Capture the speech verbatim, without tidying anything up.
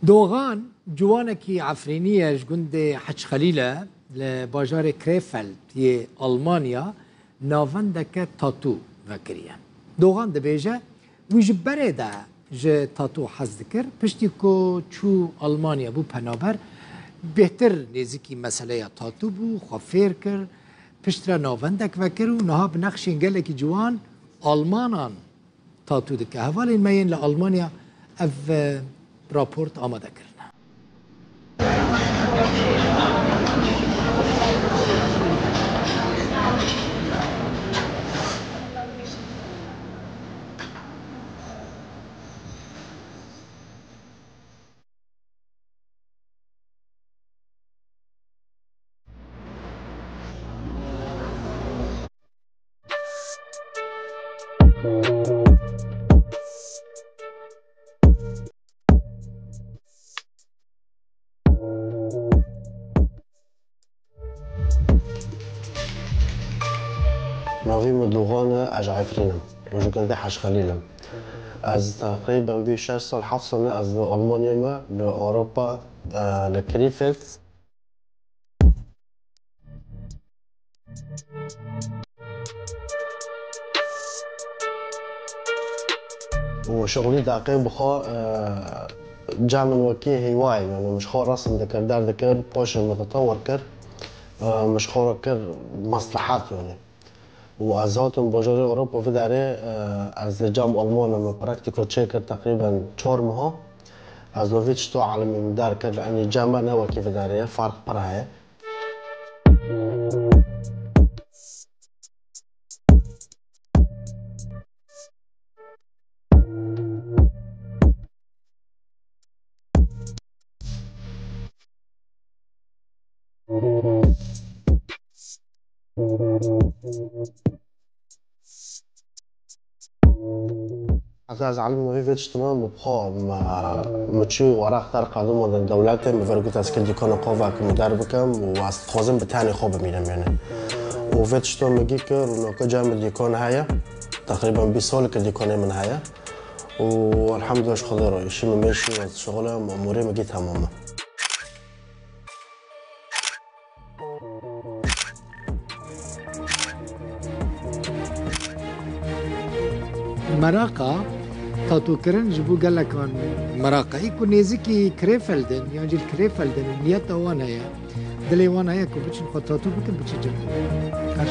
Doğan, ciwanekî Efrînî ye, ji gundê Hec Xelîl e, li bajarê Krefeld yê Almanya navendeke tatû vekiriye. Doğan dibêje, wî ji berê de ji tatû hez dikir, piştî ku çû Almanya bû penaber, bêhtir nêzîkî meseleya tatû bû, xwe fêr kir, piştre navendek vekir û niha bi nexşên gelekî ciwan Almanan tatû dike. Hevalên me yên li Almanya ev, e, raport amade kirine. Navê min Doğan e, ez ji Efrîn im. Ji gundê Hec Xelîl im. Ez teqrîben bî şeş sal, heft sal e ez li Almanya me, li Ewropa, e, li Krefeld. û şixulî deqê bi xwe, e, cem min wekî hîwa ye, yanî min ji xwe resim dikir, derdikir, paşê min tetewir kir, e, min ji xwe re kir meslehet, yanî. Û ez hatim bajarê Ewropa vê derê, e, ez li cem Almana min praktîka çêkir teqrîben çar meha. Ez li vê tişta elimî min derkir, yanî cem me ne wekî vê derê ye, ferq pir heye. Heta ez elim navê vê tiştine, min bi xwe, min, min çû weraq derxist, min dewletê, min vir got ez kir dîkana xwe vekim û derbikim û ez dixwazim bi tenê xwe bimînim, yanî. Û vê tişta min gî kir û noka cem min dîkan heye. Teqrîben bîst salek e dîkanê min heye. Û elhamdulillah ji Xwedê re, îşî min mêşî, ez dişixulim, emûrê min gî temam e. Meraqa tatûkirin ji bo gelekan meraqa. Î ku nêzîkî Krefeldin yan jî li Krefeldin niyeta wan heye, dilê wan heye ku biçin xwe tatû bikin, biçin cem. Xweş.